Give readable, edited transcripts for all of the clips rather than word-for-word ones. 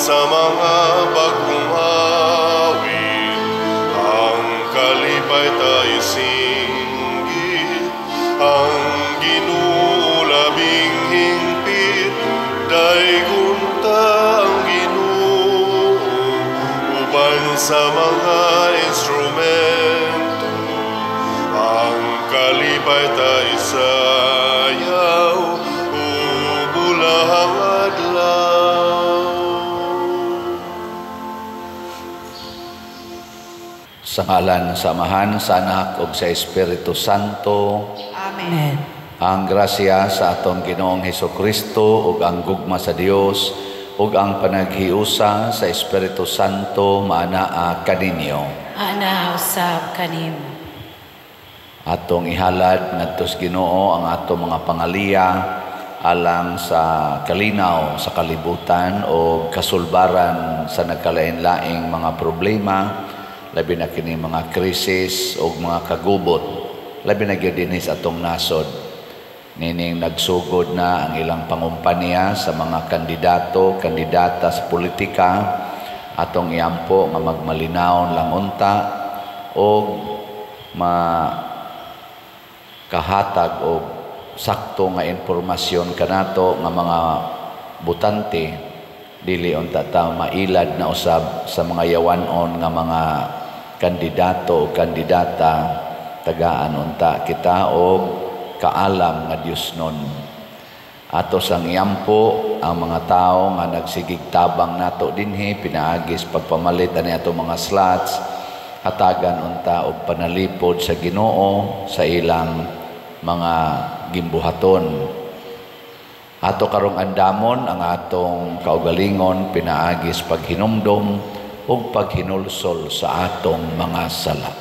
sa mga bagong awit, ang kalipay tayo singgit, ang Ginoo labing hingpit, daygon ta ang Ginoo, uban sa mga instrumento, ang kalipay tayo sayaw, ubulahang adlaw. Sa ngalan sa Amahan, sa Anak ug sa Espiritu Santo. Amen. Ang grasya sa atong Ginoong Hesukristo ug ang gugma sa Dios ug ang panaghiusa sa Espiritu Santo maanaa kaninyo. Ana usab kanimo. Atong ihalad ngadto sa Ginoo ang atong mga pangaliya alang sa kalinaw sa kalibutan o kasulbaran sa nagkalain-laing mga problema, labi na kini mga krisis o mga kagubot, labi na gyud dinhi sa atong nasod. Nining nagsugod na ang ilang pangumpanya sa mga kandidato, kandidata sa politika, atong iampo nga magmalinawon lang unta og makahatag og sakto nga impormasyon kanato nga mga botante, dili unta ta mailad na usab sa mga yawan-on nga mga kandidato o kandidata, tagaan unta kita og kaalam nga Dios nun. Ato sang iampo ang mga tawo nga nagsigig tabang nato dinhi pinaagis pagpamalit ani ato mga slots, hatagan unta og panalipod sa Ginoo sa ilang mga gimbuhaton. Ato karong andamon ang atong kaugalingon pinaagis paghinumdom ug paghinulsol sa atong mga sala.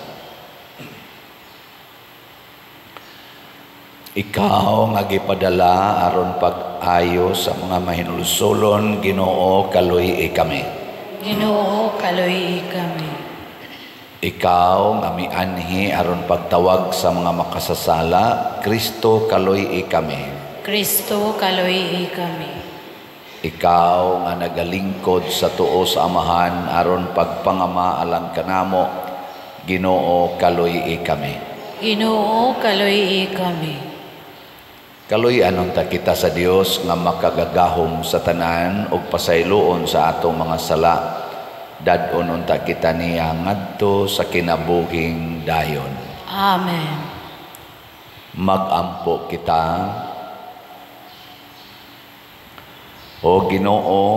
Ikaw nga gipadala aron pag-ayo sa mga mahinulsolon, Ginoo, kaluy-i kami. Ginoo, kaluy-i kami. Ikaw nga mianhi aron pagtawag sa mga makasasala, Kristo, kaluy-i kami. Kristo, kaluy-i kami. Ikaw nga nagalingkod sa tuo sa Amahan aron pagpangama alang kanamo, Ginoo, kaluy-i kami. Ginoo, kaluy-i kami. Kaluy-an unta kita sa Dios nga makagagahom sa tanan ug pasayloon sa atong mga sala. Dad-on unta kita niya ngadto sa kinabuhing dayon. Amen. Mag-ampo kita. O Ginoo,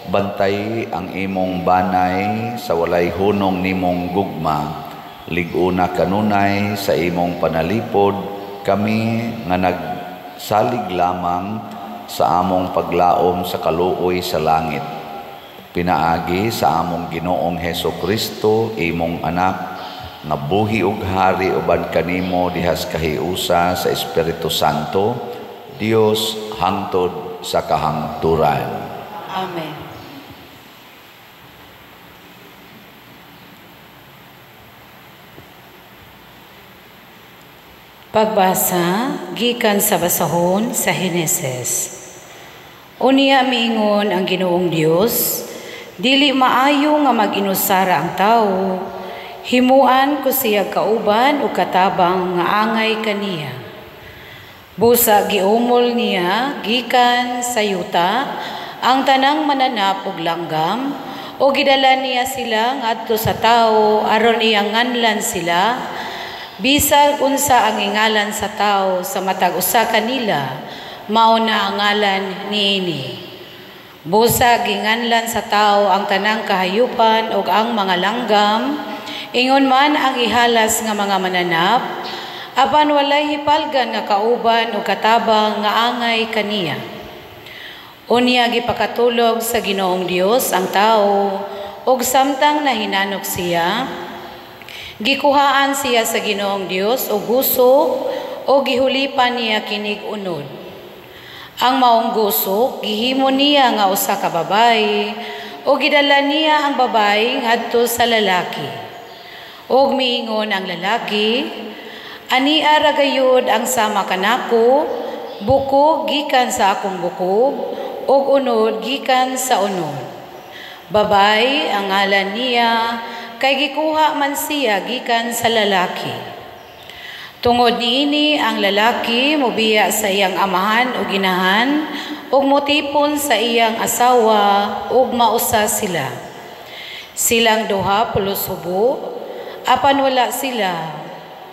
bantay ang imong banay sa walay hunong nimong gugma. Lig-una kanunay sa imong panalipod kami nga nagsalig lamang sa among paglaom sa kaluoy sa langit. Pinaagi sa among Ginoong Hesukristo, imong anak, nga buhi ug hari uban kanimo dihas kahiusa sa Espiritu Santo, Dios hangtod sa kahangturan. Amen. Pagbasa gikan sa basahon sa Heneses. Unya miingon ang Ginoong Dios, dili maayo nga mag-inusara ang tawo, himuan ko siya kauban o katabang nga angay kaniya. Busa giumol niya gikan sa yuta ang tanang mananap ug langgam, o gidala niya sila ngadto sa tawo aron iyang nganlan sila. Bisag unsa ang ingalan sa tawo sa matag usa kanila, mao na ang ngalan niini. Busa ginganlan sa tawo ang tanang kahayupan ug ang mga langgam, ingon man ang ihalas nga mga mananap, apan walay hipalgan nga kauban o katabang nga angay kaniya. Unya gipakatulog sa Ginoong Dios ang tawo, ug samtang nahinanok siya, gikuhaan siya sa Ginoong Dios og gusok o gihulipan niya kinig unod. Ang maong gusok gihimo niya nga usa ka babayi o gidala niya ang babayi ngadto sa lalaki. Og miingon ang lalaki, "Ania ra gayud ang sama kanako, bukog gikan sa akong bukog ug unod gikan sa unod." Babay ang ngalan niya, kay gikuha man siya gikan sa lalaki. Tungod niini ang lalaki mobiya sa iyang amahan ug inahan ug motipon sa iyang asawa ug mausa sila. Silang duha pulos hubo, apan wala sila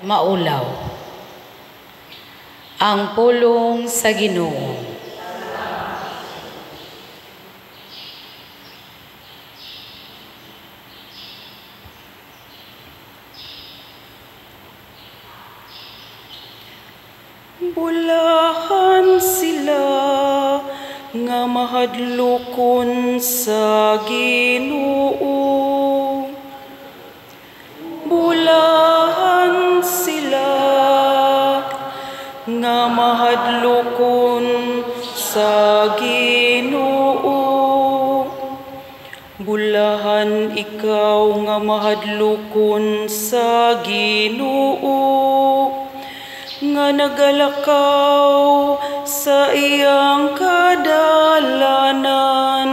maulaw. Ang pulong sa Ginoo. Bulahan sila nga mahadlokon sa Ginoo. Bulahan sila nga mahadlokon sa Ginoo. Bulahan ikaw nga mahadlokon sa Ginoo, nga nagalakaw sa iyang kadalanan.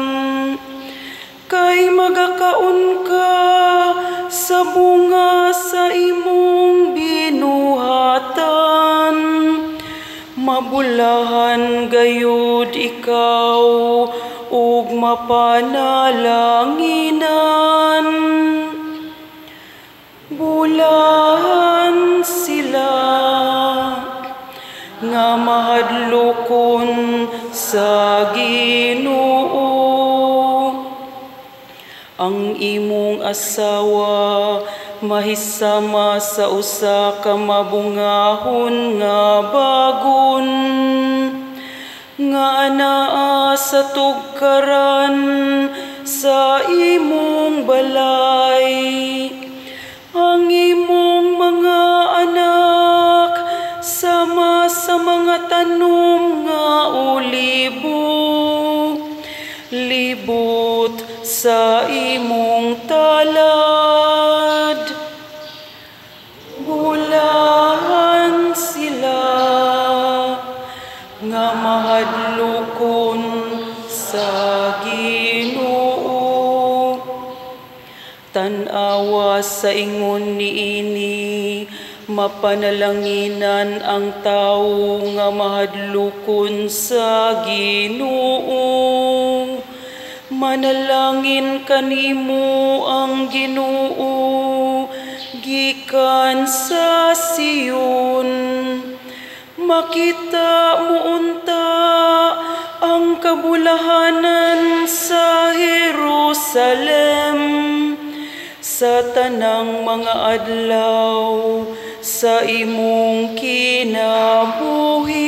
Kay magakaon ka sa bunga sa imong binuhatan. Mabulahan gayud ikaw ug mapanalanginan. Bulahan sila nga mahadlokon sa Ginoo. Ang imong asawa mahisama sa usa ka mabungahon nga bagon, nga anaa sa tugkaran sa imong balay. Ang imong mga anak sama sa mga tanom nga olibo, libot sa imong talad. Bulahan sila nga mahadlokon sa Ginoo. Tan-awa sa ingon niini, mapanalanginan ang tawo nga mahadlokon sa Ginoo. Manalangin kanimo ang Ginoo gikan sa Sion. Makita mo unta ang kabulahanan sa Jerusalem sa tanang mga adlaw sa imong kinabuhi.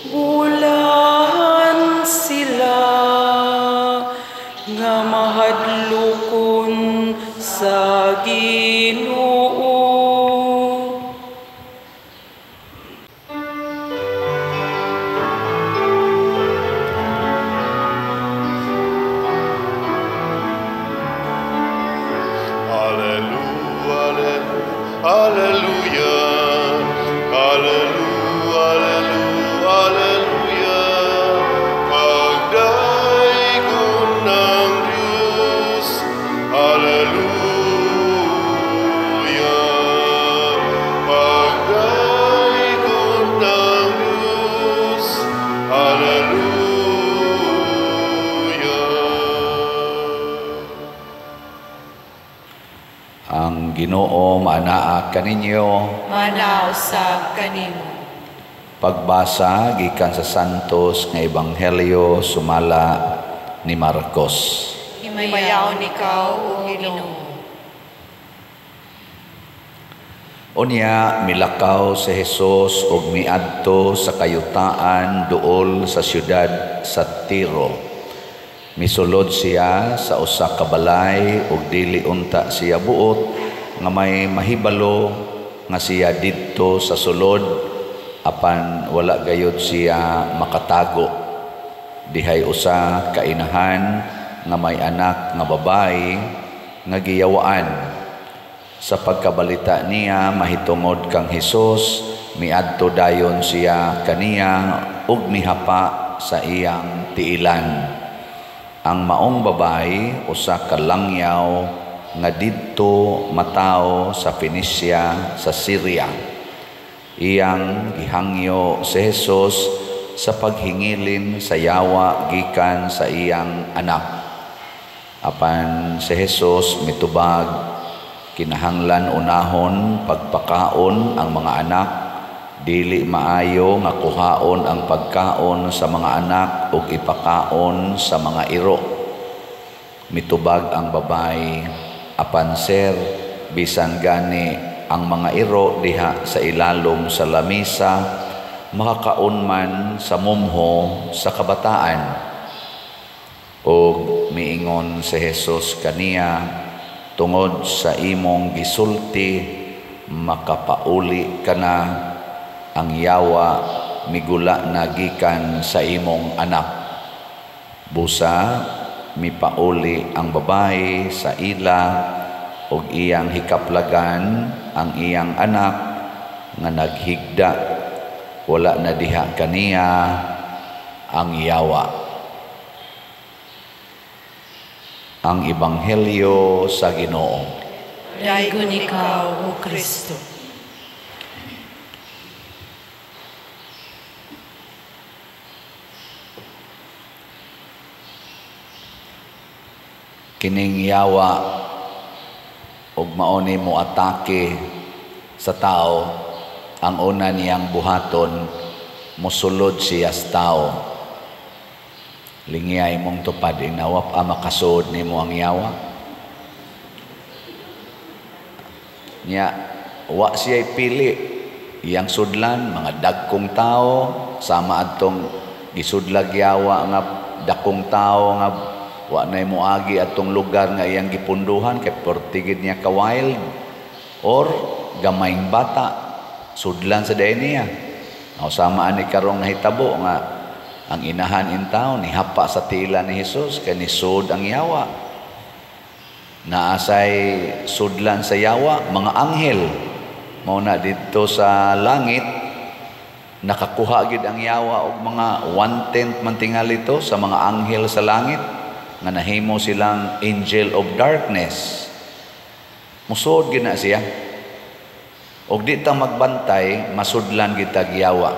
Bulahan sila nga mahadlokon sa Ginoo. Alleluia, alleluia, alleluia, alleluia. Pagdaygon ng Diyos, alleluia. Pagdaygon ng Diyos, alleluia. Ang Ginoo maanaa kaninyo. Manaa usab kanimo. Pagbasa gikan sa Santos nga Ebanghelyo sumala ni Marcos. Himayaon ikaw, o Ginoo. Unya milakaw si Jesus ug miadto sa kayutaan duol sa siyudad sa Tiro. Misulod siya sa usa ka balay ug dili unta siya buot nga may mahibalo nga siya didto sa sulod, apan wala gayud siya makatago. Dihay usa ka inahan nga may anak nga babayi nga giyawaan. Sa pagkabalita niya mahitungod kang Hesus, miadto dayon siya kaniya ug mihapa sa iyang tiilan. Ang maong babae usa ka langyaw nga didto matawo sa Phoenicia sa Syria. Iyang gihangyo si Jesus sa paghingilin sa yawa gikan sa iyang anak. Apan si Jesus mitubag, kinahanglan unahon pagpakaon ang mga anak, dili maayo nga kuhaon ang pagkaon sa mga anak ug ipakaon sa mga iro. Mitubag ang babae, apan sir, bisan gani ang mga iro diha sa ilalom sa lamisa, makakaon man sa mumho sa kabataan. Og miingon si Jesus kaniya, tungod sa imong gisulti, makapauli ka na, ang yawa migula na gikan sa imong anak. Busa mipauli ang babae sa ila og iyang hikaplagan ang iyang anak nga naghigda, wala na diha kaniya ang yawa. Ang Ebanghelyo sa Ginoo. Daygon ikaw, O Kristo. Kining yawa ug mao ni mo atake sa tao, ang una niyang buhaton, mosulod siya sa tao. Lingiyay mong tupad, inawap a makasuod nimo ang yawa. Nya wa siya'y pili, iyang sudlan mga dagkong tao, sama adtong gisudlag yawa nga dakong tao nga wa nay moagi atong lugar nga iyang gipunduhan kay portigid niya ka wild, or gamayng bata sudlan sa dayon niya. Aw sama ani karong nahitabo nga ang inahan in town nihapa sa tila ni Jesus kay nisud ang yawa. Naasay sudlan sa yawa mga anghel, mao na didto sa langit nakakuha gid ang yawa og mga 1/10 man tingali to sa mga anghel sa langit nga nahimo silang angel of darkness. Musod gid na siya. Og di ta magbantay, masudlan gid ta giyawa.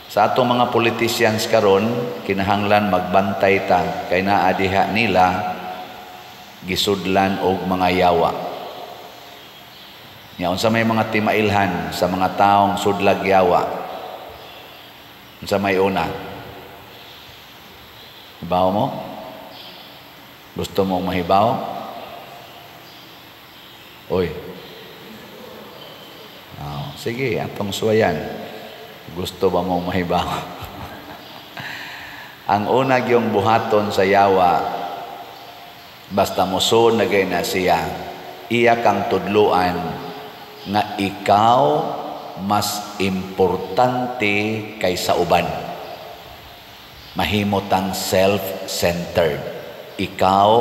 Sa atong mga politicians karon, kinahanglan magbantay ta kay naa diha nila gisudlan og mga yawa. Nya unsa may mga timailhan sa mga taong sudlag yawa? Unsa may una? Hibaw mo? Gusto mong mahibaw? Oy. Oh, sige, atong suwayan. Gusto ba mong mahibaw? Ang una gyung buhaton sa yawa, basta mosuod na gay na siya, iya kang tudluan nga ikaw mas importante kaysa uban. Mahimo tang self-centered. Ikaw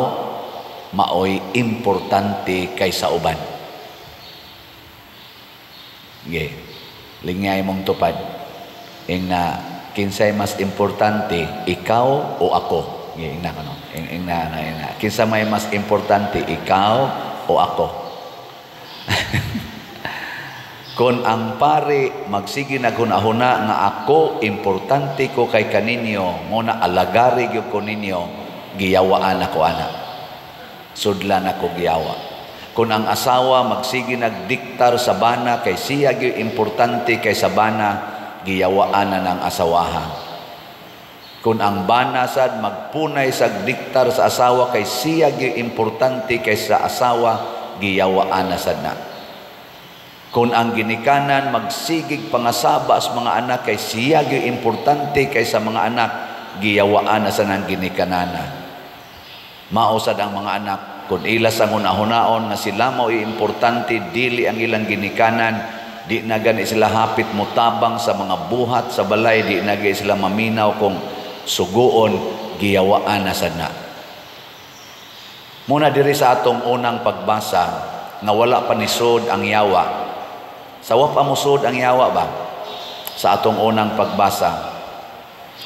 maoy importante kaysa uban. Ge, lingay mong tupad. Ing na kinsay mas importante, ikaw o ako? Ge, ing na kano. Ing na, ing na. Kinsa may mas importante, ikaw o ako? Kon ang pare magsige naghuna-huna nga ako importante ko kay kaninyo, nguna alagari gyud ko ninyo, giyawaan ako ana. Sudlan ako giyawa. Kung ang asawa magsige nagdiktar sa bana kay siya gyud importante kay sa bana, giyawaan na ng asawaha. Kung ang bana sad magpunay sa diktar sa asawa kay siya gyud importante kay sa asawa, giyawaan na sad na. Kung ang ginikanan magsigig pangasaba sa mga anak kay siya gyud importante kay sa mga anak, giyawaan na sa nang ginikanana. Mao sad ang mga anak kung ila sa hunahunahon nga sila mao'y importante, dili ang ilang ginikanan, di na gani sila hapit motabang sa mga buhat sa balay, di na gani sila maminaw kung suguon, giyawaan na sad na. Muna diri sa atong unang pagbasa nga wala pa nisod ang yawa. Sa wa pa mosud ang yawa ba? Sa atong unang pagbasa,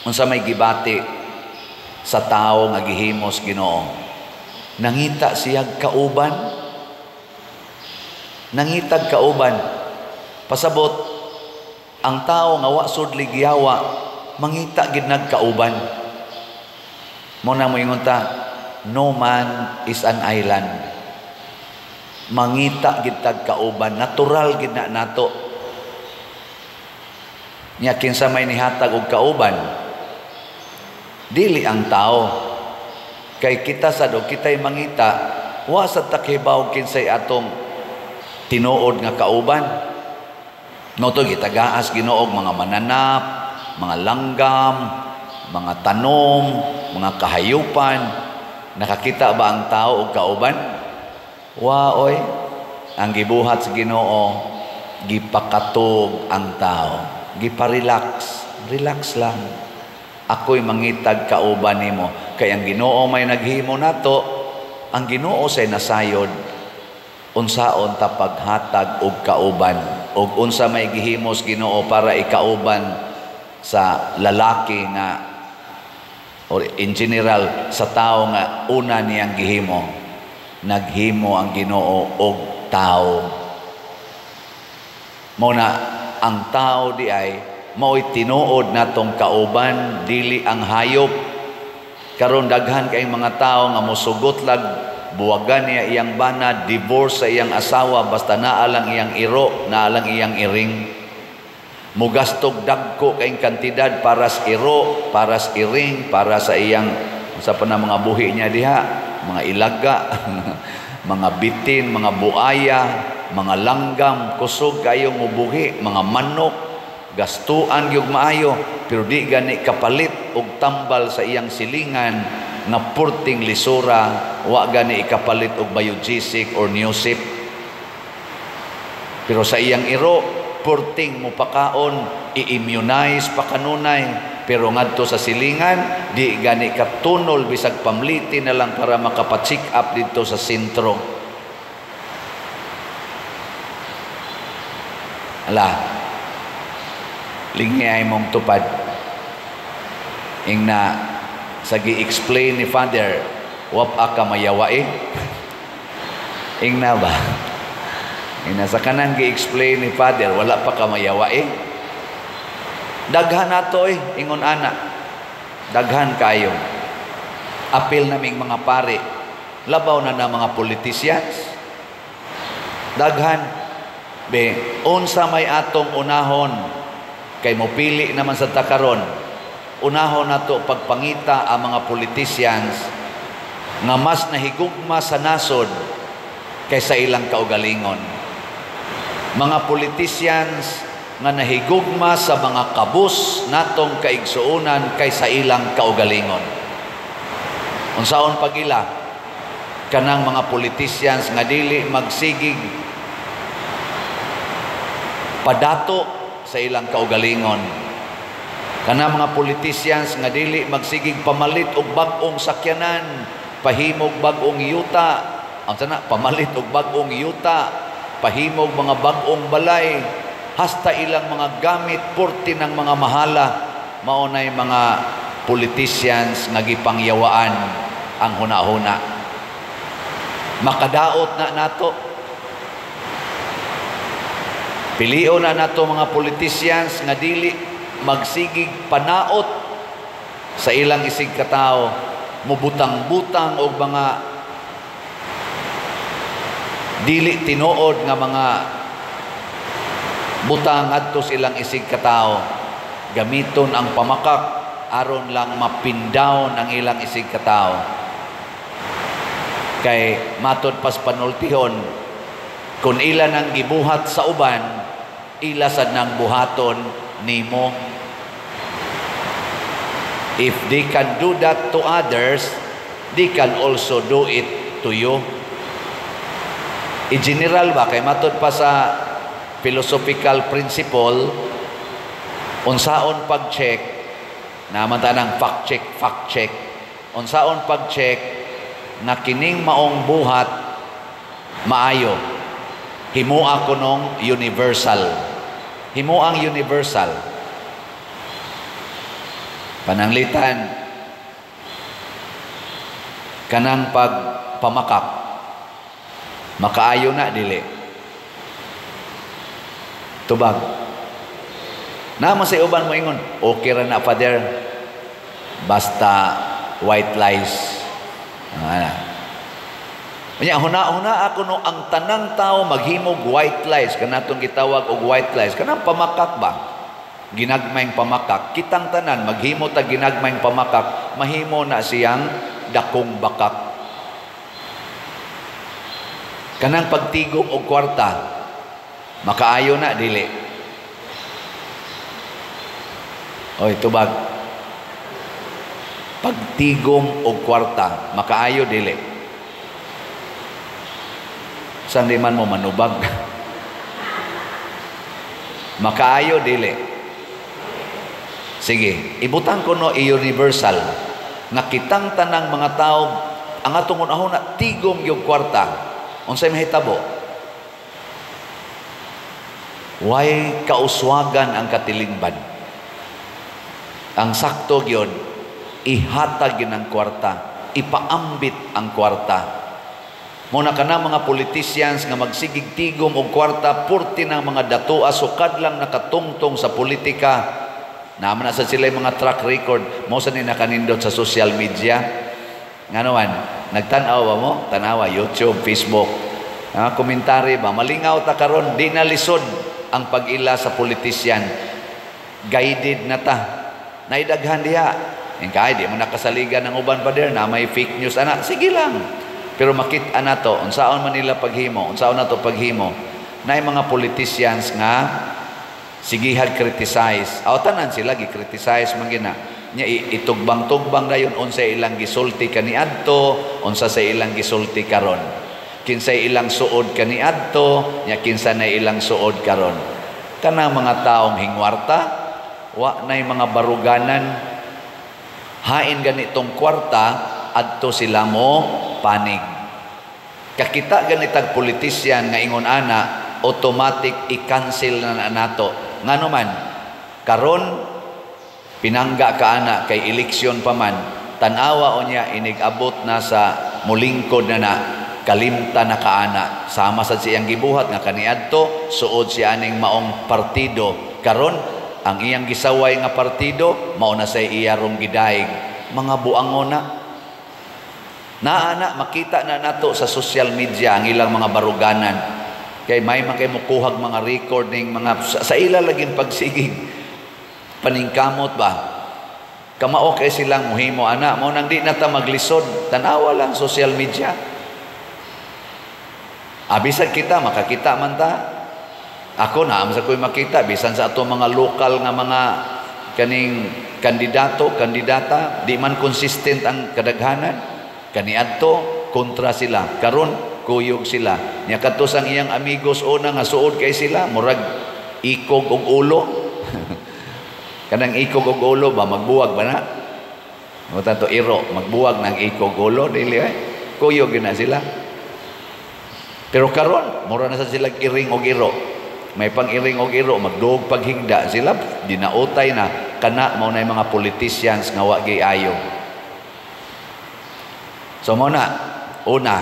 unsa may gibati sa tao nga gihimos Ginoo. Nangita siyag kauban. Nangitag kauban. Pasabot ang tao nga wa sudli giyawa, mangita gid nagkauban. Mo na moingon ta, no man is an island. Mangita gid tag kauban, natural gid na nato. Nya kinsa may nihatag og kauban? Dili ang tao. Kay kita sad og kitay mangita, wa sad ta kibaw kinsay atong tinuod nga kauban. No to gitagaas Ginoo mga mananap, mga langgam, mga tanom, mga kahayupan. Nakakita ba ang tao og kauban? Wa oy. Ang gibuhat sa Ginoo, gipakatog ang tao, giparelax, relax lang. Ako'y mangitag kauban nimo. Kay ang Ginoo may naghimo nato, ang Ginoo say nasayod unsaon ta paghatag og kauban, og unsa may gihimos Ginoo para ikauban sa lalaki nga or in general sa tao nga una niyang gihimo. Naghimo ang Ginoo og tao. Mao na ang tao di ay mao'y tinuod natong kauban, dili ang hayop. Karon daghan kay mga tao nga mosugot lag buwagan niya iyang bana, divorce sa iyang asawa basta naa lang iyang iro, naa lang iyang iring. Mugastog dagko kayong kantidad para sa iro, para sa iring, para sa iyang sa pa na mga buhi niya diha, mga ilaga, mga bitin, mga buaya, mga langgam, kusog kayo mubuhi, mga manok, gastuan gyud maayo, pero di gani kapalit og tambal sa iyang silingan nga purting lisura, wa gani ikapalit og Biogesic or Newsip. Pero sa iyang iro, purting mupakaon, i-immunize pa kanunay, pero ngadto sa silingan di gani katunol bisag pamliti na lang para makapa-check up dito sa sentro. Ala, lingi ay mong tupad. Ingna sa gi-explain ni Father, wap ka mayawa eh. Ingna ba? Ingna sa kanang gi-explain ni Father, wala pa ka mayawa eh. Daghan nato eh, ingon ana. Daghan kayo. Apil naming mga pare, labaw na na mga politicians. Daghan. Be, unsa may atong unahon kay mopili naman sa takaron. Unahon nato pagpangita ang mga politicians nga mas nahigugma sa nasod kaysa ilang kaugalingon. Mga politicians nga nahigugma sa mga kabus natong kaigsuonan kaysa ilang kaugalingon. Unsaon pagila kanang mga politicians nga dili magsigig padato sa ilang kaugalingon. Kanang mga politicians nga dili magsigig pamalit og bag-ong sakyanan, pahimog bag-ong yuta, ang sana pamalit og bag-ong yuta, pahimog mga bag-ong balay, hasta ilang mga gamit purti ng mga mahala, mao nay mga politicians nga gipangyawaan ang hunahuna. Makadaot na nato. Pilion na nato mga politicians nga dili magsigig panaot sa ilang isig katao, mubutang-butang og mga dili tinuod nga mga butang adto sa ilang isig katao. Gamiton ang pamakak aron lang mapindown ang ilang isig katao. Kay matod pas panultihon, kung ila nang gibuhat sa uban, ila sad nang buhaton nimo. If they can do that to others, they can also do it to you. In general ba, kay matod pa sa philosophical principle, unsaon pag-check, naman ta ng fact check, fact check. Unsaon pag-check na kining maong buhat maayo. Himua ko nung universal. Himuang universal. Pananglitan, Kanang pagpamakak, makaayo na, dili? Tubag. Naa sa uban mo ingon, "Okay ra na, Father, basta white lies." Ana. Unya huna-huna ako no, ang tanang tao maghimog white lies, kanatong gitawag og white lies, kanang pamakak ba? Ginagmayng pamakak. Kitang tanan maghimo ta ginagmayng pamakak, mahimo na siyang dakong bakak. Kanang pagtigom og kwarta, makaayo na, dili? Oy, tubag. Pagtigom og kwarta, makaayo, dili? San di man mo manubag? Makaayo, dili? Sige, ibutang ko no i-universal nga kitang tanang mga tao ang atong unahuna tigom yung kwarta. Unsay mahitabo? Way kauswagan ang katilingban. Ang sakto gyud, ihatag gyud ang kwarta, ipaambit ang kwarta. Muna ka na mga politicians nga magsigig tigom og kwarta, purti ng mga datoa, sukad lang nakatungtong sa politika. Naman na sa sila yung mga track record. Mo sa ni nakanindot sa social media. Nga naman, nagtanaw ba mo? Tanawa, YouTube, Facebook. Komentary ba? Malingaw ta karon, di na lisod ang pag-ila sa politician. Guided na ta. Naidaghan diha. Kaya di mo nakasaligan ng uban pa der na may fake news ana. Sige lang. Pero makita na to, unsaon man nila paghimo, unsaon na to paghimo, na mga politicians nga sigihag criticize. Aw tanan sila gi-criticize man gina. Nya itugbang-tugbang dayon unsa ilang gisulti kaniadto, unsa sa ilang gisulti karon. Kinsay ilang suod kaniadto, nya kinsa na ilang suod karon. Kanang mga taong hingwarta, wa nay mga baruganan. Hain ganitong kwarta, adto sila mo panig. Kakita ganitag politisyan nga ingon ana, automatic i-cancel na nato. Ngano man, karon pinangga ka ana kay eleksyon pa man, tan-awa unya inig-abot na sa mulingkod na na, kalimta na kaana. Sama sa siyang gibuhat nga kaniadto, suod siya aning maong partido. Karon ang iyang gisaway nga partido, mao na say iya rong gidaig. Mga buangon na. Naa na, makita na nato sa social media ang ilang mga baruganan. Kay may man kay mukuhag mga recording, mga sa ila laging pagsigig. Paningkamot ba? Kamao kay silang muhimo ana, mao nang di na ta maglisod, tan-awa lang social media. Abisag kita makakita man ta. Ako na sa ko'y makita bisan sa ato mga lokal nga mga kaning kandidato, kandidata, di man consistent ang kadaghanan. Kaniadto kontra sila, karon kuyog sila. Nya kadto sang iyang amigos una nga suod kay sila, murag ikog og ulo. Kanang ikog og ulo ba magbuwag ba na? Mo tanto iro, magbuwag nang ikog ulo dili ay. Kuyog gyud na sila. Pero karon mura na sa sila iring og iro. May pang-iring og iro, magduog paghigda sila, dinautay na kana mao nay mga politicians nga wa giayo. So mo na, una,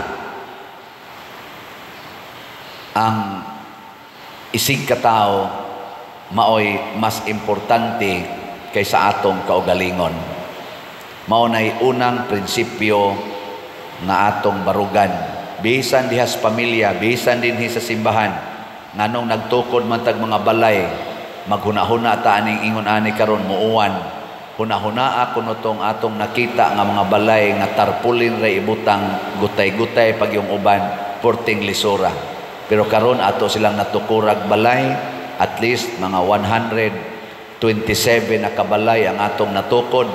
ang isig katao maoy mas importante kaysa atong kaugalingon. Mao nay unang prinsipyo nga atong barugan. Bisan diha sa pamilya, bisan dinhi sa simbahan, nganong nagtukod man tag mga balay, maghuna-huna ta aning ingon ani karon muuan. Huna-huna ako no tong atong nakita nga mga balay nga tarpulin ra ibutang, gutay-gutay pag yung uban, porting lisura. Pero karon ato silang natukurag balay, at least mga 127 na kabalay ang atong natukod.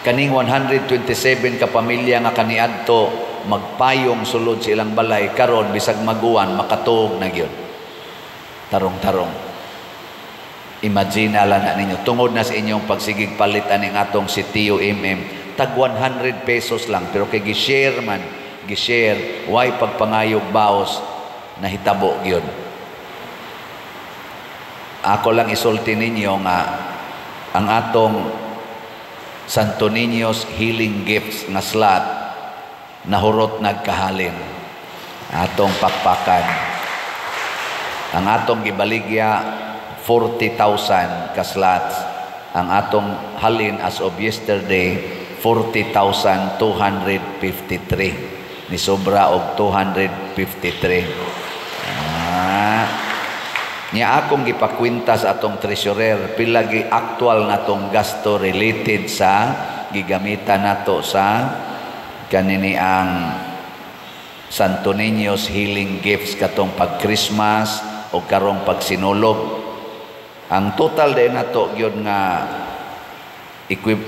Kaning 127 ka pamilya nga kaniadto magpayong sulod sa ilang balay, karon bisag maguwan makatuog na gyud. Tarong-tarong. Imagine lang na ninyo, tungod na sa inyong pagsigig palit aning atong si Tio MM, tag 100 pesos lang, pero kay gi-share man, gi-share, way pagpangayog baos, nahitabo gyud. Ako lang isulti ninyo nga ang atong Santo Niño's Healing Gifts nga slot nahurot, nagkahalin. Atong pakpakan. Ang atong gibaligya, 40,000 ka slots. Ang atong halin as of yesterday, 40,253. Ni sobra og 253. Ah. Nya akong gipakwenta sa atong treasurer pila gi actual natong gasto related sa gigamitan nato sa kanini ang Santo Niño's Healing Gifts katong pag Christmas o karong pagsinulog. Ang total din nato gyud nga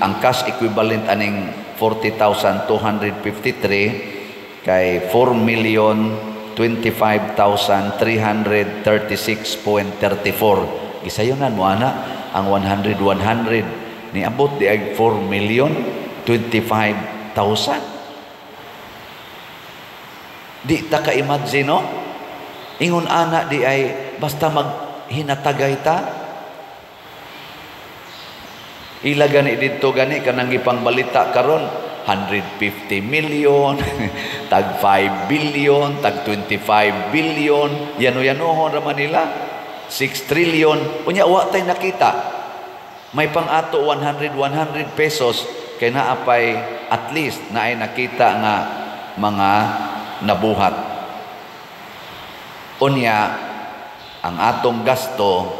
ang cash equivalent aning 40,253 kay 4 million 25,336.34. Gisayonan mo ana ang 100 100, niabot di ay 4 million 25,000. Di ta ka-imagine, no? Ingon ana di ay basta maghinatagay ta. Ila gani didto gani kanang gipangbalita karon, 150 million, tag 5 billion, tag 25 billion, yano-yanohon ra man nila, 6 trillion. Unya wa tay nakita. May pang-ato 100 100 pesos kay naa pay at least naay nakita nga mga nabuhat. Unya ang atong gasto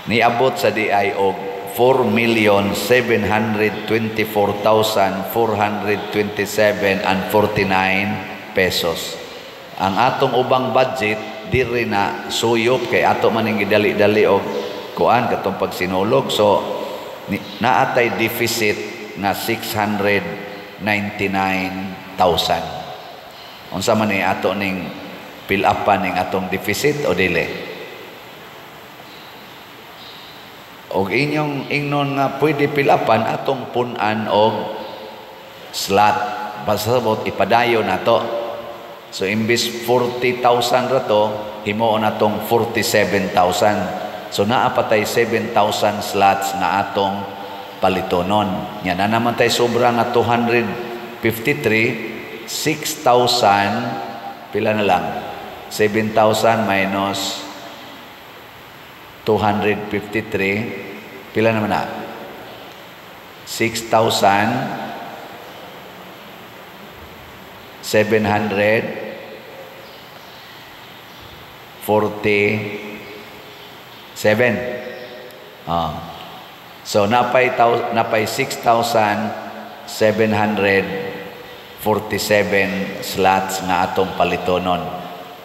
niabot sa diay og 4,724,427 and 49 pesos. Ang atong ubang budget diri na suyop kay ato man ning gidali-dali og kuan katong pagsinulog. So naatay deficit nga 699,000. Unsa man ni ato ning fill upan ning atong deficit o dili? Og inyong ingnon nga pwede pilapan, atong punan og slot. Pasabot ipadayon nato. So imbis 40,000 ra to, himuon natong 47,000. So naa pa tay 7,000 slots nga atong palitonon. Nya na naman tay sobra nga 253, 6,000 pila na lang? 7,000 minus 253, pila naman na? 6,747. So napay 6,747 slots nga atong palitonon.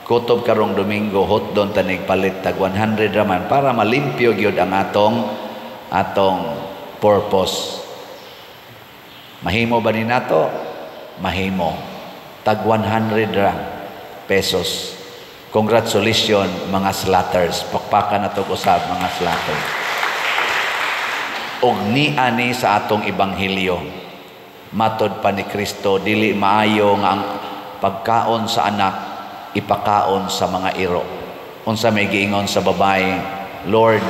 Kutob karong Domingo, hotdon tanig palit tag 100 raman para malimpyo gyud ang atong purpose. Mahimo ba ni nato? Mahimo. Tag 100 ra pesos. Congratulations, mga slatters. Pakpakan nato usab, mga slatters. Og niani sa atong ebanghelyo. Matod pa ni Kristo, dili maayo nga ang pagkaon sa anak ipakaon sa mga iro. Unsa may giingon sa babae? "Lord,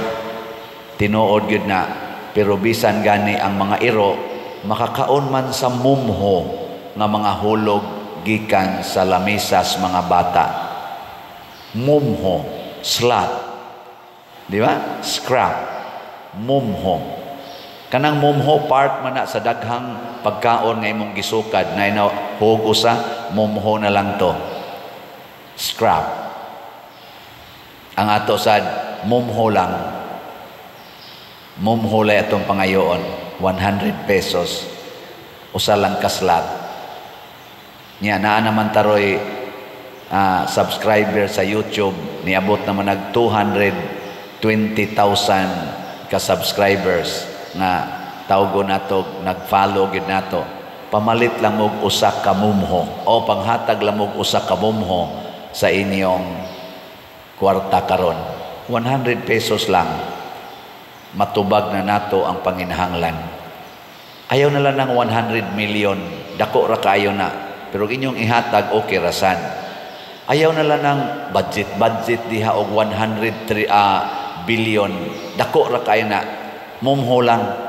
tinuod gyud na, pero bisan gani ang mga iro makakaon man sa mumho nga mga hulog gikan sa lamisas mga bata." Mumho, slut. Di ba? Scrap. Mumho. Kanang mumho, part man na sa daghang pagkaon nga imong gisukad na ina hug usa, mumho na lang to. Scrap. Ang ato sad mumho lang. Mumho lay atong pangayoon, 100 pesos. Usa lang ka slot. Nya naa naman taroy subscriber sa YouTube, niabot naman nag 220,000 ka subscribers nga tawgo nato, nag-follow gid nato. Pamalit lang og usa ka mumho o panghatag lang og usa ka mumho sa inyong kwarta karon. 100 pesos lang, matubag na nato ang panginahanglan. Ayaw na lang ng 100 million, dako ra kaayo na, pero inyong ihatag, okay rasan. Ayaw na lang ng budget budget diha og 103 billion, dako ra kaayo na, mumho lang.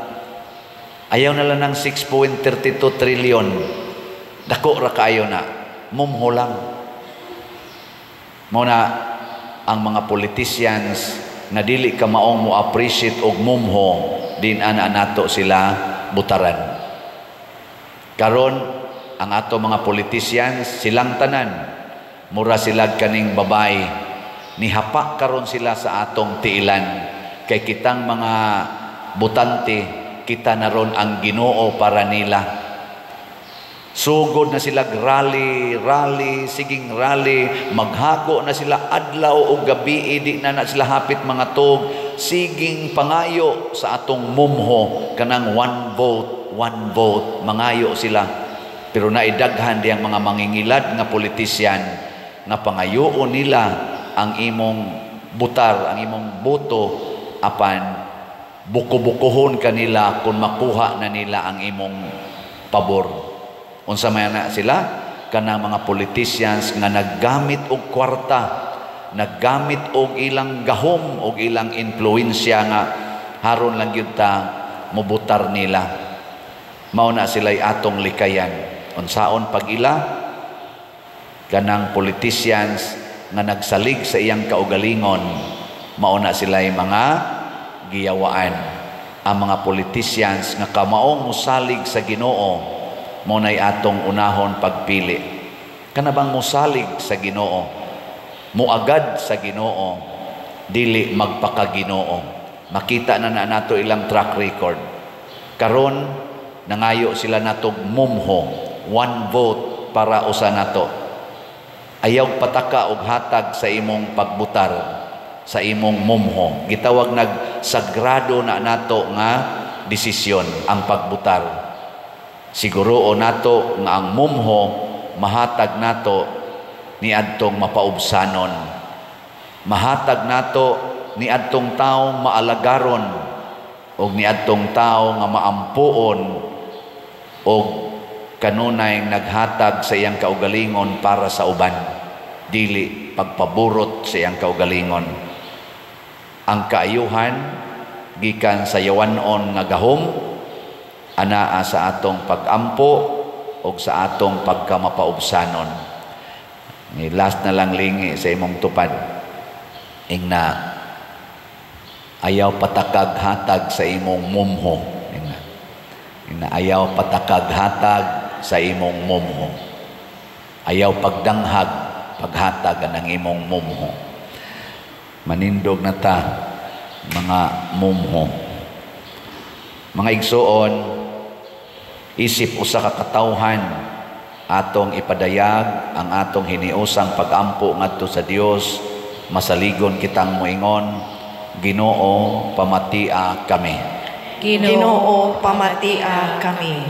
Ayaw na lang ng 6.32 trillion. Dako ra kaayo na. Mumho lang. Mao na ang mga politicians nga dili ka maong mo appreciate og mumho, din ana nato sila butaran. Karon ang ato mga politicians, silang tanan mura sila kaning babae, nihapa karon sila sa atong tiilan, kay kitang mga botante, kita na ron ang Ginoo para nila. Sugod na sila rally, rally, siging rally, maghago na sila adlaw o gabi, di na na sila hapit mga tog, siging pangayo sa atong mumho, kanang one vote, one vote, mangayo sila. Pero naidaghan diyang mga mangingilad nga politisyan nga pangayoon nila ang imong butar, ang imong boto, apan buko-bukohon kanila kung makuha na nila ang imong pabor. Unsa man na sila? Kanang mga politicians nga naggamit og kwarta, naggamit og ilang gahom og ilang impluwensya nga haron lang gyud ta mobutar nila. Mao na sila'y atong likayan. Unsaon pag-ila? Kanang politicians nga nagsalig sa iyang kaugalingon, mao na sila'y mga giyawaan. Ang mga politicians nga kamaong mosalig sa Ginoo, mao na'y atong unahon pagpili. Kana bang mosalig sa Ginoo, moagad sa Ginoo, dili magpakaginoo. Makita na na nato ilang track record. Karon nangayo sila natog mumho, one vote para usa nato. Ayaw pataka og hatag sa imong pagbutar, sa imong mumho. Gitawag nag sagrado na nato nga desisyon ang pagbutar. Siguro o nato nga ang mumho mahatag nato niadtong mapaubsanon. Mahatag nato niadtong tawo maalagaron og niadtong tawo nga maampuon og kanunay naghatag sa iyang kaugalingon para sa uban, dili pagpaburot sa iyang kaugalingon. Ang kaayuhan gikan sa yawanon nga gahom anaa sa atong pagampo og sa atong pagkamapaubsanon. Ni last na lang lingi sa imong tupad. Ingna, ayaw patakag hatag sa imong mumho. Ingna, ingna, ayaw patakag hatag sa imong mumho. Ayaw pagdanghag paghatag ang imong mumho. Manindog na ta mga mumho. Mga igsuon, isip usa ka katawhan atong ipadayag ang atong hiniusang pagampo ngadto sa Dios, masaligon kitang moingon, Ginoo, pamatia kami. Ginoo, pamatia kami.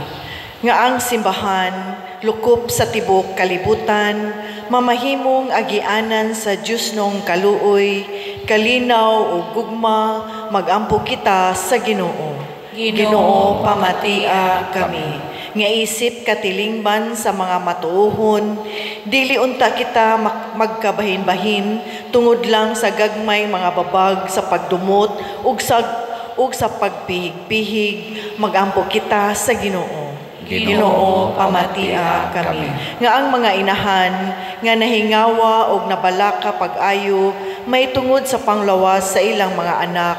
Nga ang simbahan lukop sa tibok kalibutan, mamahimong agianan sa Diyosnong kaluoy, kalinaw ug gugma, magampo kita sa Ginoo. Ginoo, pamatia kami. Nga isip katilingban sa mga matuohon, dili unta kita magkabahin-bahin tungod lang sa gagmay mga babag sa pagdumot ug sa pagpihig-pihig, magampo kita sa Ginoo. Ginoo, pamatia kami. Nga ang mga inahan nga nahingawa og nabalaka pag-ayo may tungod sa panglawas sa ilang mga anak,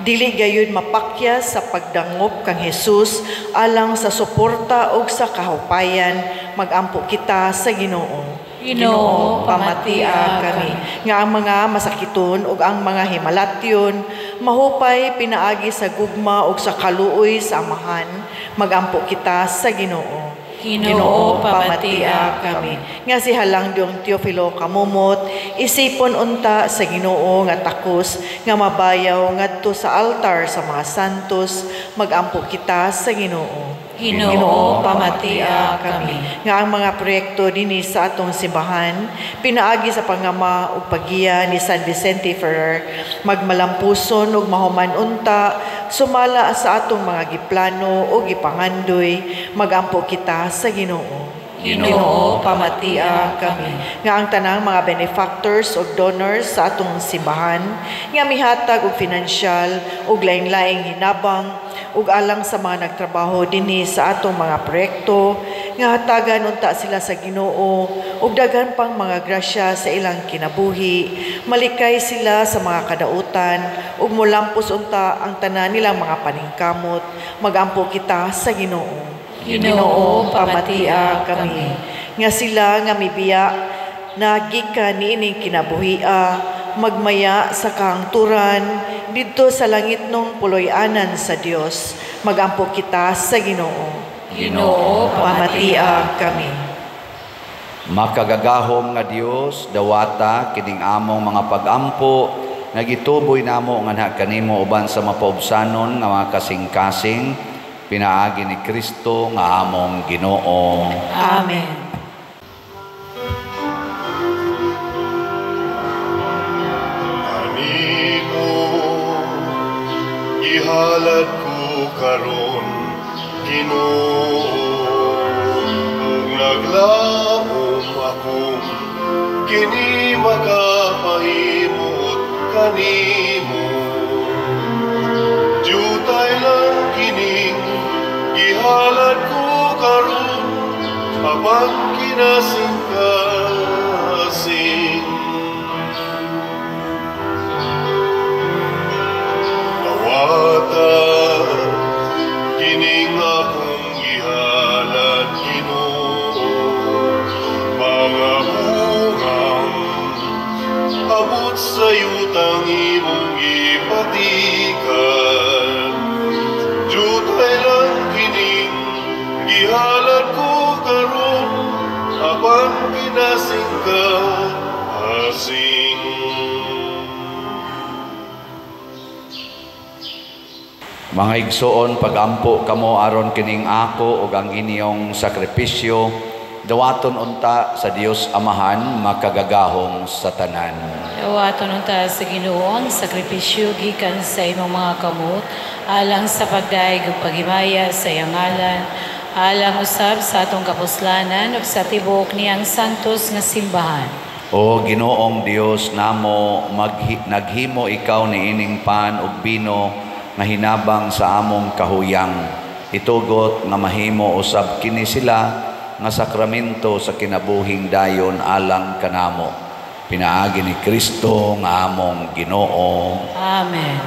dili gayud mapakyas sa pagdangop kang Hesus alang sa suporta og sa kahupayan, magampo kita sa Ginoo. Ginoo, pamatia kami. Nga ang mga masakiton ug ang mga himalatyon mahupay pinaagi sa gugma ug sa kaluoy sa Amahan, magampo kita sa Ginoo. Ginoo, pamatia kami. Nga si Halangdong Teofilo Camomot, isipon unta sa Ginoo nga takos nga mabayaw ngadto sa altar sa mga santos, magampo kita sa Ginoo. Ginoo, pamatia kami. Nga ang mga proyekto dinhi sa atong simbahan, pinaagi sa pangama ug paggiya ni San Vicente Ferrer, magmalampuson ug mahuman unta sumala sa atong mga giplano o gipangandoy, magampo kita sa Ginoo. Ginoo, pamatia kami. Nga ang tanang mga benefactors ug donors sa atong simbahan nga mihatag og finansyal ug laing-laing hinabang ug alang sa mga nagtrabaho dinhi sa atong mga proyekto, nga hatagan unta sila sa Ginoo ug daghan pang mga grasya sa ilang kinabuhi, malikay sila sa mga kadautan ug molampos unta ang tanan nilang mga paningkamot. Magampo kita sa Ginoo. Ginoo, pamatia kami. Nga sila nga mibiya na gikan niining kinabuhia, magmaya sa kahangturan didto sa langitnong puloy-anan sa Dios. Magampo kita sa Ginoo. Ginoo, pamatia kami. Makagagahom nga Dios, dawata kining among mga pagampo nga gituboy namo nganha kanimo uban sa mapaubsanon nga mga kasing-kasing, pinaagi ni Kristo nga among Ginoo. Amen. Kanimo ihalad ko karon, Ginoo, ug naglaom akong kini makapahimot kanimo. Jutay lang kining gihalad ko karon, apan kinasing-kasing. Dawata kining akong gihalad, Ginoo, mga bungang abot sa yutang imong gipatikan. Jutay lang kining gihalad ko karon, apan kinasing-kasing. Mga igsoon, pagampo kamo aron kining ako ug ang inyong sakripisyo, dawaton unta sa Dios Amahan makagagahom sa tanan. Dawaton unta sa Ginoo ang sakripisyo gikan sa imong mga kamot, alang sa pagdayeg ug paghimaya sa iyang ngalan, alang usab sa atong kapuslanan ug sa tibuok niyang santos nga simbahan. O Ginoong Dios namo, naghimo ikaw niining pan ug bino nga hinabang sa among kahuyang. Itugot nga mahimo usab kini sila nga sakramento sa kinabuhing dayon alang kanamo. Pinaagi ni Kristo nga among Ginoo. Amen.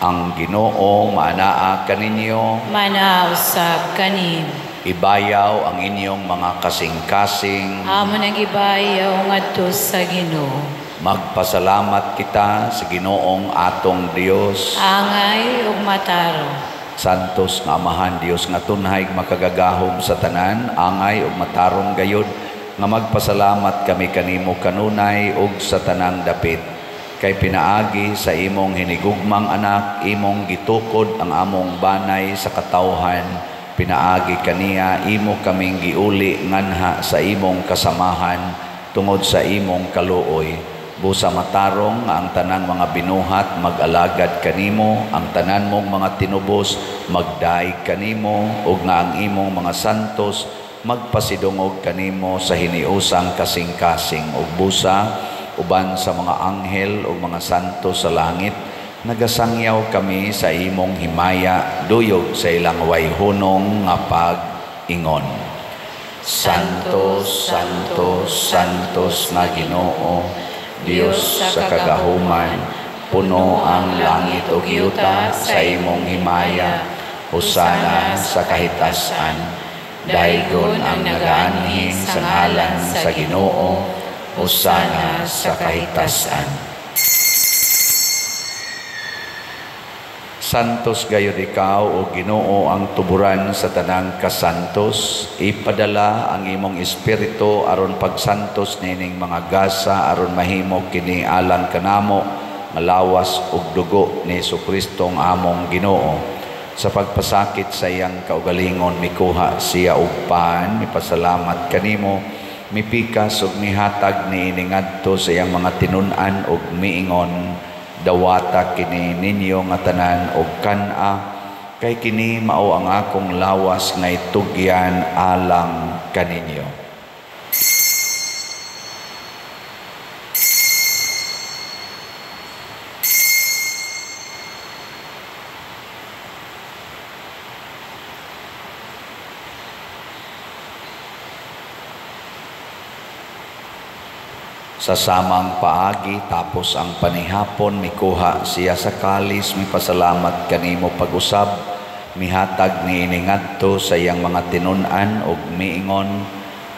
Ang Ginoo maanaa kaninyo, manaa usab kanin. Ibayaw ang inyong mga kasing-kasing. Amo nang ibayaw ngadto sa Ginoo. Magpasalamat kita sa Ginoong atong Dios. Angay ug matarong. Santos nga Amahan Dios nga tunhay makagagahom sa tanan, angay ug matarong gayod nga magpasalamat kami kanimo kanunay ug sa tanang dapit. Kay pinaagi sa imong hinigugmang anak, imong gitukod ang among banay sa katawhan. Pinaagi kaniya imo kaming giuli nganha sa imong kasamahan tungod sa imong kaluoy. Busa matarong nga ang tanang mga binuhat mag-alagad kanimo, ang tanan mong mga tinubos magdaig kanimo, ug nga ang imong mga santos magpasidungog kanimo sa hiniusang kasing-kasing. Ug busa uban sa mga anghel ug mga santos sa langit, nagasangyaw kami sa imong himaya, duyog sa ilang wayhunong nga pag-ingon. Santo, Santo, Santos nga Ginoo, Dios sa kagahuman, puno ang langit ug yuta sa imong himaya. Hosana sa kahitasan. Daygon ang nagaanhi sa ngalan sa Ginoo. Hosana sa kahitasan. Santos gayud ikaw, o Ginoo, ang tuburan sa tanang kasantos. Ipadala ang imong espiritu aron pagsantos nining mga gasa, aron mahimo kini alang kanamo nga lawas ug dugo ni Hesukristo ang among Ginoo. Sa pagpasakit sa iyang kaugalingon, mikuha siya og pan, mipasalamat kanimo, mipikas ug mihatag niini ngadto sa iyang mga tinun-an ug miingon, dawata kini ninyo nga tanan og kan-a, kay kini mao ang akong lawas nga itugyan alang kaninyo. Sa samang paagi tapos ang panihapon, mikuha siya sa kalis, mipasalamat kanimo pag-usab, mihatag niini ngadto sa iyang mga tinun-an ug miingon,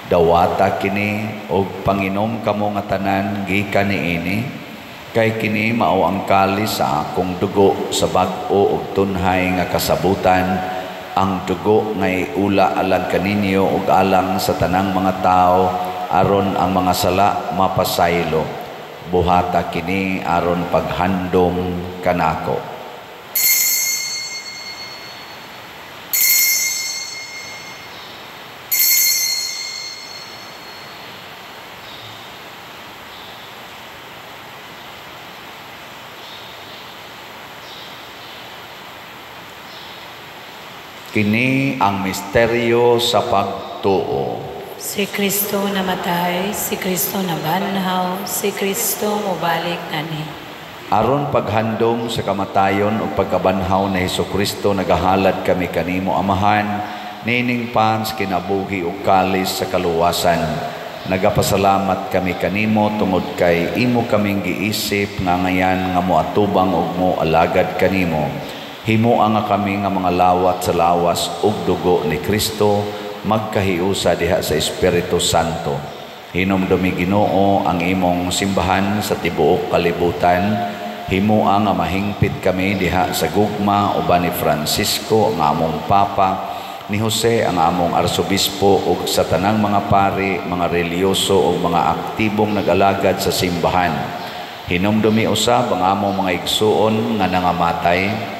dawata kini ug panginom kamo nga tanan gikan niini, kay kini mao ang kalis sa akong dugo sa bag-o ug tunhay nga kasabutan, ang dugo nga iula alang kaninyo ug alang sa tanang mga tawo aron ang mga sala mapasaylo. Buhata kini aron paghandom kanako. Kini ang misteryo sa pagtuo. Si Kristo namatay, si Kristo nabanhaw, si Kristo mobalik nani. Aron paghandom sa kamatayon ug pagkabanhaw ni Hesukristo, nagahalad kami kanimo Amahan, nining pans kinabuhi ug kalis sa kaluwasan. Nagapasalamat kami kanimo tungod kay imo kaming giisip nga ngayan nga moatubang ug moalagad kanimo. Himoa nga kami nga mga lawat sa lawas ug dugo ni Kristo, magkahiusa diha sa Espiritu Santo. Hinumdumi Ginoo ang imong simbahan sa tibuok kalibutan. Himoa nga mahingpit kami diha sa gugma uban ni Francisco ang among Papa, ni Jose ang among Arsobispo ug sa tanang mga pari, mga reliyoso ug mga aktibong nag-alagad sa simbahan. Hinumdumi usab ang among mga igsuon nga nangamatay.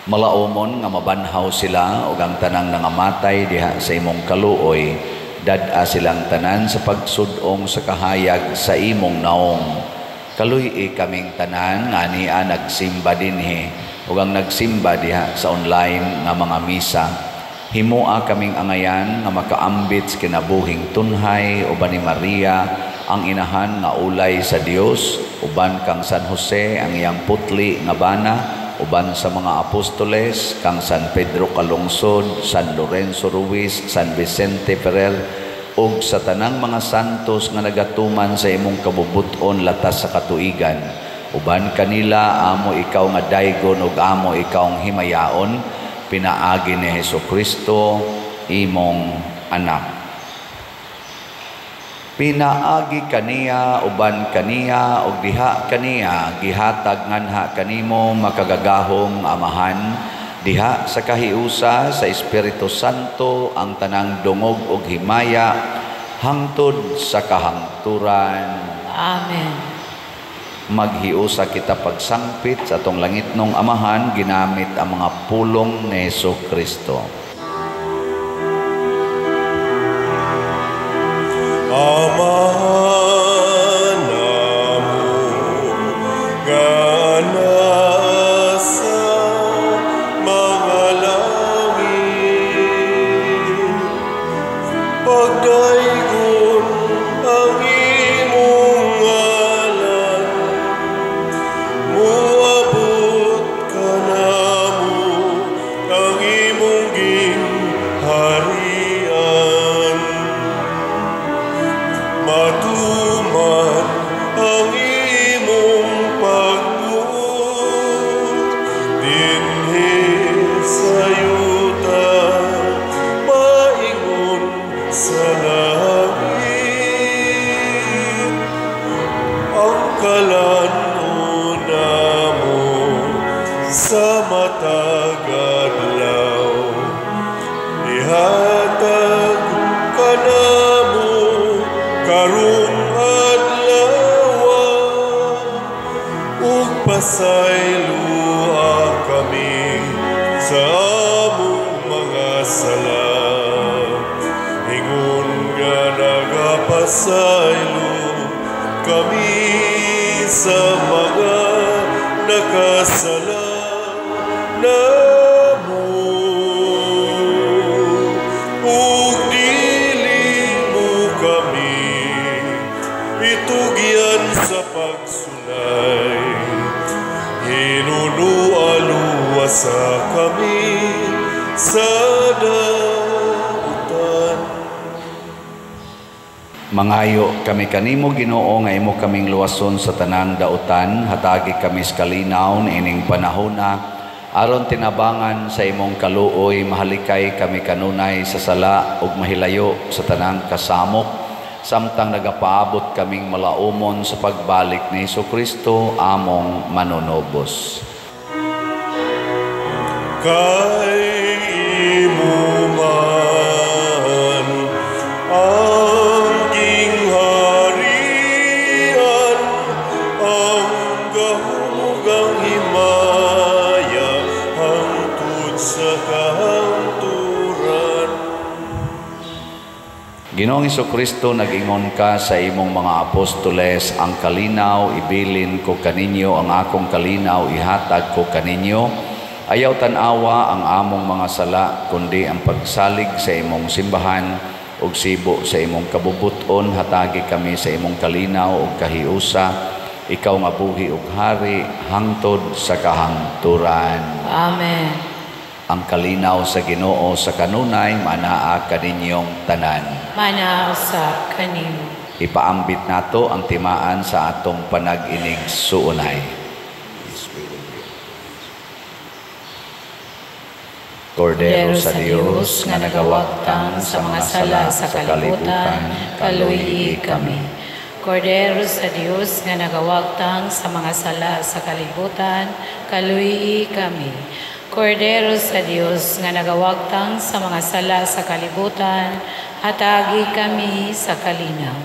Malaumon nga mabanhaw sila ug ang tanang nangamatay diha sa imong kaluoy, dad-a silang tanan sa pagsud-ong sa kahayag sa imong naong. Kaluy-i kaming tanan nga ania nagsimba dinhi ug ang nagsimba diha sa online nga mga misa. Himoa kaming angayan nga makaambit sa kinabuhing tunhay uban ni Maria ang inahan nga ulay sa Dios, uban kang San Jose ang iyang putli nga bana, uban sa mga apostoles, kang San Pedro Calungsod, San Lorenzo Ruiz, San Vicente Ferrer, ug sa tanang mga santos nga nagatuman sa imong kabubut-on latas sa katuigan. Uban kanila amo ikaw nga daygon ug amo ikaw ang himayaon, pinaagi ni Hesukristo imong anak. Pinaagi kaniya, uban kaniya, ug diha kaniya, gihatag nganha kanimo makagagahom Amahan, diha sa kahiusa sa Espiritu Santo ang tanang dungog ug himaya hangtod sa kahangturan. Amen. Maghiusa kita pagsangpit sa atong langitnong Amahan ginamit ang mga pulong ni Hesukristo. Amahan namo nga nasa mga langit, pagdaygon ang imong ngalan, moabot kanamo ang imong gingharian. Matuman ang imong pagbuot dinhi sa yuta, maingon sa langit. Ang kalan-on namo sa matag adlaw, ihatag kanamo karong adlaw, ug pasayloa kami sa among mga sala, ingon nga nagapasaylo kami sa mga nakasala namo. Ug dili mo kami itugyan sa pagsulay, hinunualuwasa kami sa dautan. Mangayo kami kanimo, Ginoo, nga imo kaming luwason sa tanang dautan, hatagi kami sa kalinaw niining panahona, aron tinabangan sa imong kaluoy, mahalikay kami kanunay sa sala ug mahilayo sa tanang kasamok, samtang nagapaabot kaming malaumon sa pagbalik ni Hesukristo among manunubos. Kay imo man ang gingharian, ang gahom ug ang himaya, hangtod sa kahangturan. Ginoong Hesukristo, nag-ingon ka sa imong mga apostoles, ang kalinaw ibilin ko kaninyo, ang akong kalinaw ihatag ko kaninyo. Ayaw tan-awa ang among mga sala, kundi ang pagsalig sa imong simbahan ug sibo sa imong kabubuton. Hatagi kami sa imong kalinaw ug kahiusa, ikaw nga buhi ug hari hangtod sa kahangturan. Amen. Ang kalinaw sa Ginoo sa kanunay manaa kaninyong tanan. Manaa usab kanimo. Ipaambit nato ang timaan sa atong panag-inig suunay. Kordero sa Dios nga nagawagtang sa mga sala sa kalibutan, kaluyi kami. Kordero sa Dios nga nagawagtang sa mga sala sa kalibutan, kaluyi kami. Kordero sa Dios nga nagawagtang sa mga sala sa kalibutan, hatagi kami sa kalinaw.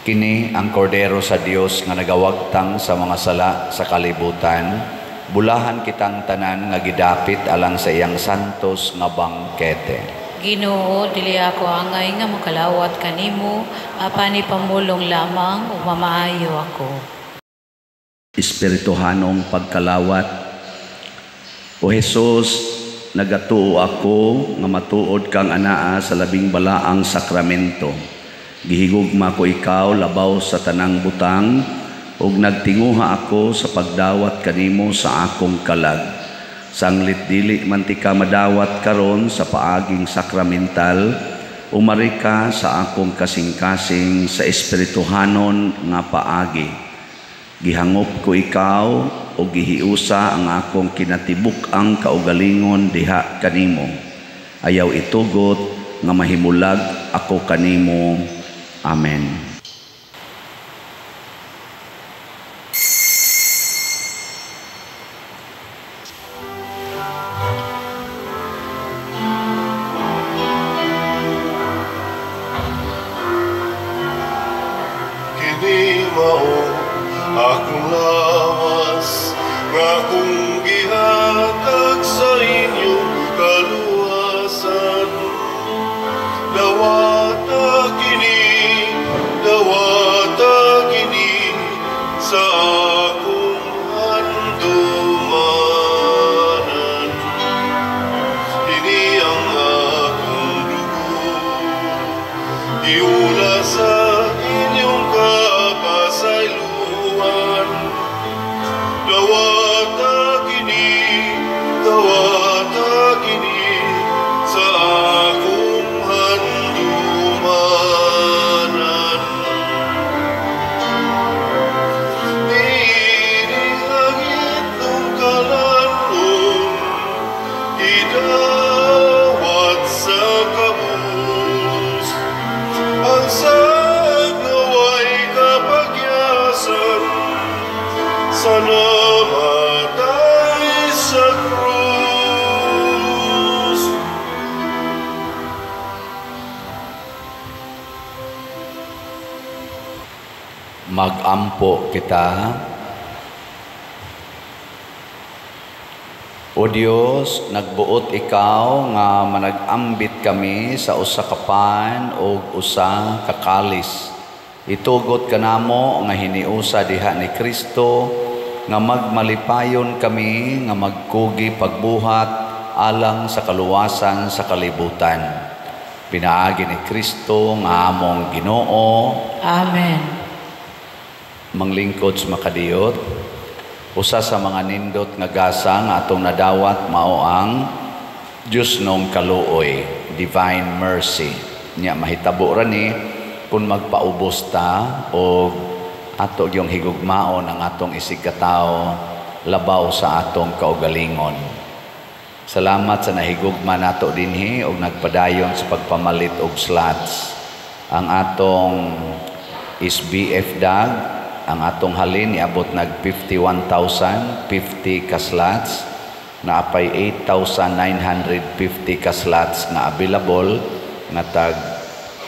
Kini ang Kordero sa Dios nga nagawagtang sa mga sala sa kalibutan, bulahan kitang tanan nga gidapit alang sa iyang santos nga bangkete. Ginoo, dili ako angay nga makalawat kanimo, apan ipamulong lamang ug mamaayo ako. Espirituhanong pagkalawat. O Hesus, nagatuo ako nga matuod kang anaa sa labing balaang sakramento. Gihigugma ko ikaw labaw sa tanang butang, ug nagtinguha ako sa pagdawat kanimo sa akong kalag. Sanglit dili man ti ka madawat karon sa paaging sakramental, umari ka sa akong kasing-kasing sa espirituhanon nga paagi. Gihangop ko ikaw o gihiusa ang akong kinatibuk-ang kaugalingon diha kanimo. Ayaw itugot nga mahimulag ako kanimo. Amen. Kini mao akong lawas nga akong gihatag sa inyong kaluwasan. Dawata kini sa akong handumanan. Kini ang akong dugo, giula sa inyong kapasayloan. Dawata kini sa akong handumanan. Niini ang itlong kalanon, idawat sa kabus. Ang saag naway kapagyasan, sa namatay sa krus. Magampo kita. O Dios, nagbuot ikaw nga manag-ambit kami sa usa ka pan ug usa ka kalis. Itugot kanamo nga hiniusa diha ni Kristo nga magmalipayon kami nga magkugi pagbuhat alang sa kaluwasan sa kalibutan. Pinaagi ni Kristo nga among Ginoo. Amen. Manglingkod sa makadiyot, usa sa mga nindot nga gasa nga atong nadawat mao ang Dios nong kaluoy. divine mercy. Nya mahitabo ra ni kung magpaubos ta o ato yung higugmaon ang atong isig katawo labaw sa atong kaugalingon. Salamat sa nahigugma nato dinhi og nagpadayon sa pagpamalit og slots. Ang atong SBF dag, ang atong halin niabot nag 51,050 ka slots, naapay 8,950 ka slots nga available nga tag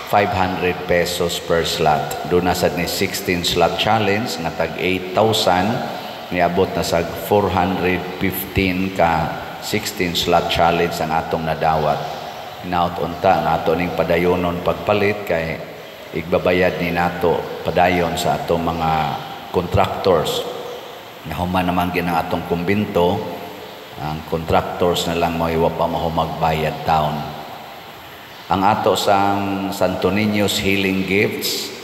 500 pesos per slot. Doon na sad ni 16 slot challenge nga tag 8,000, niabot na sa 415 ka 16 slot challenge ang atong nadawat. Hinaut unta nga ato ning padayonon pagpalit kay igbabayad ni nato padayon sa atong mga contractors. Nahuman naman gin ang atong kumbinto, ang contractors na lang mo'y wa pa mahumagbayad taon. Ang ato sang Santo Niño's Healing Gifts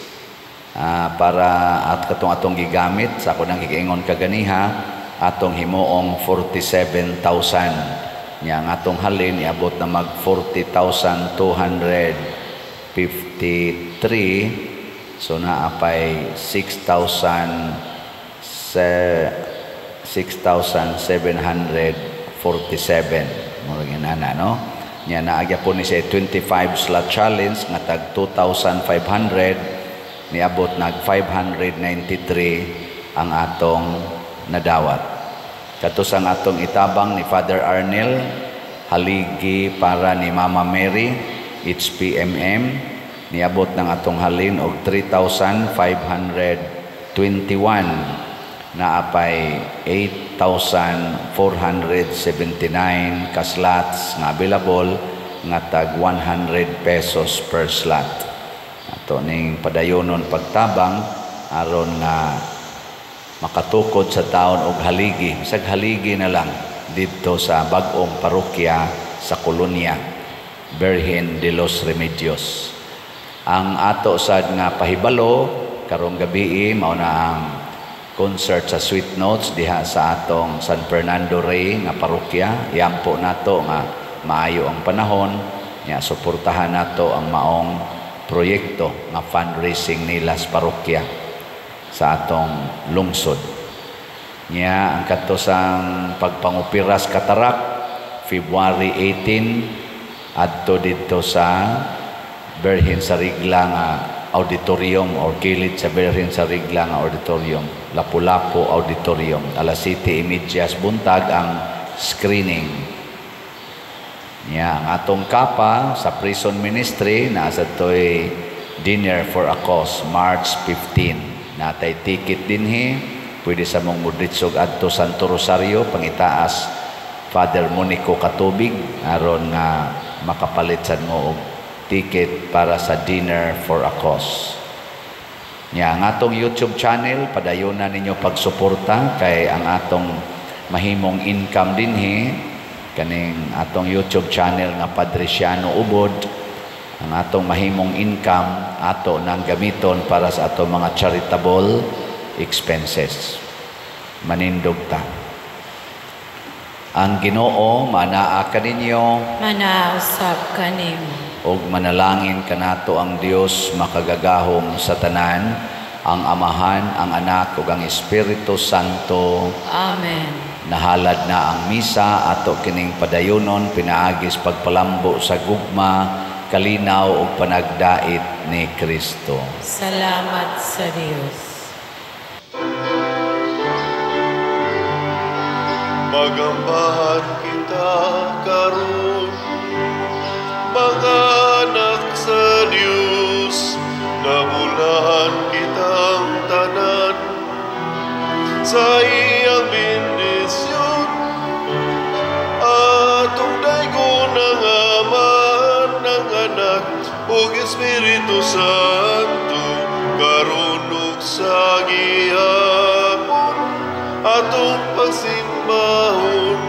para at katong atong gigamit sa ako nang giingon kaganiha, atong himuong 47,000. Nya ang atong halin iabot na mag 40,253, so naapay 6,747 murag inana, no? Nya naagya po ni siya 25 slot challenge nga tag 2,500, niabot nag 593 ang atong nadawat. Kato sang atong itabang ni Father Arnel, haligi para ni Mama Mary, HPMM, niabot ng atong halin og 3,521, naapay 8,479 ka slots nga available nga tag 100 pesos per slot. Ato ning padayonon pagtabang aron nga makatukod sa taon og haligi, bisag haligi na lang didto sa bag-ong parokya sa Kolonya Virgen de los Remedios. Ang ato sad nga pahibalo karong gabii mao na ang concert sa Sweet Notes diha sa atong San Fernando Rey nga parokya. Iampo nato nga maayo ang panahon, nya suportahan nato ang maong proyekto nga fundraising nila sa parokya sa atong lungsod. Nya ang kadto sang pagpangupiras katarak February 18 adto didto sa Birhen sa Rigla nga auditorium or kilid sa Birhen sa Rigla nga auditorium, Lapu-Lapu Auditorium, alas 7:30 buntag ang screening. Nya ang atong kapa sa prison ministry naa sa toy dinner for a cause March 15. Natay ticket dinhi, pwede sa mong mudritsog adto Santo Rosario pangitaas Father Monico Katubig aron nga makapalit sad mo og ticket para sa dinner for a cause. Nya ang atong YouTube channel padayonan ninyo pagsuporta kay ang atong mahimong income dinhi kaning atong YouTube channel nga Padre Siano Ubod, ang atong mahimong income ato nang gamiton para sa atong mga charitable expenses. Manindog ta. Ang Ginoo manaa kaninyo, manausap kanimo, og manalangin kanato ang Dios makagagahom sa tanan, ang Amahan, ang Anak ug ang Espiritu Santo. Amen. Nahalad na ang misa ato kining padayonon pinaagis pagpalambo sa gugma, kalinaw ug panagdait ni Kristo. Salamat sa Dios. Magambahan kita karon, mga anak sa Dios, nabulahan kitang tanan sa iyang bendisyon. Atong daygon ang Ama, ang Anak ug Espiritu Santo, karon ug sa gihapon atong pagsimbahon.